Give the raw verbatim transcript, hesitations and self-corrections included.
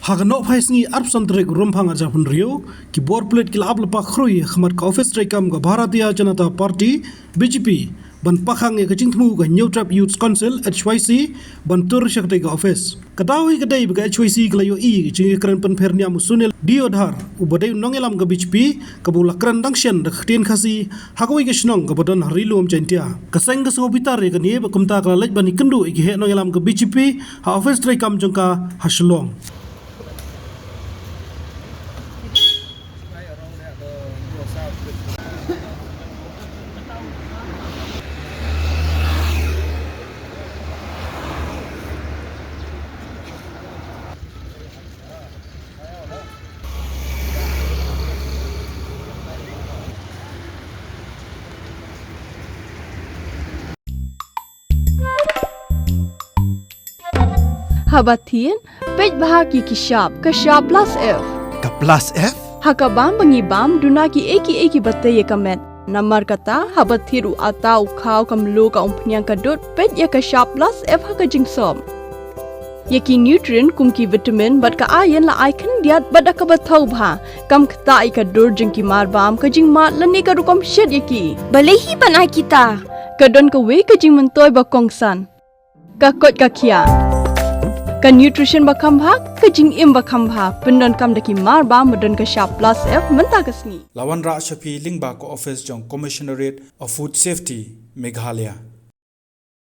Ha ka nohphai sngi arphew san tarik Rymphang arhajar arphew hynriew, ki bor pulit ki la ap lypa khrui ha khmat ka ophis treikam ka Bharatiya Janata Party, B J P, ban pakhang ïa ka jingthmu ka Hynñiewtrep Youth Council, H Y C, ban tur sha katei ka ophis. Ka daw hi ka dei ba ka H Y C ka la ïohi ïa ka jingïakren pynpher niam u Sunil Deodhar, uba dei u nongïalam ka B J P, kaba u la kren dang shen da ka ktien Khasi ha kawei ka shnong kaba don ha Ri-lum Jaiñtia. Ka seng ka sngewbitar ïa kane bad kumta ka la leit ban ïakynduh ïa ki heh nongïalam ka B J P ha ophis treikam jong ka ha Shillong. Haba thied, peit bha ïa ki shap, ka shap plus F. Ka plus F? Ha ka bam ba ngi bam, duna kiei kiei kiba tei ïa ka met. Namar kata, haba thied u atta, u khaw, ka mluh, ka umphniang, ka dud, peit ïa ka shap plus F ha ka jingsop. Ïa ki nutrient kum ki vitamin bad ka iron la ai khyndiat bad da kaba thaw bha. Kam ktah ïa ka dur jong ki marbam, ka jingmad lane ka rukom shet ïa ki. Balei hi ban ai kita? Ka don kawei ka jingmyntoi ba kongsan. Ka koit ka khiah. Ka nutrition ba kham bha, ka jingim ba kham bha. Pyndonkam da ki marbam ba don ka shap plus F mynta ka sngi. La wanrah sha phi lyngba ka ophis jong Commissionerate of Food Safety, Meghalaya.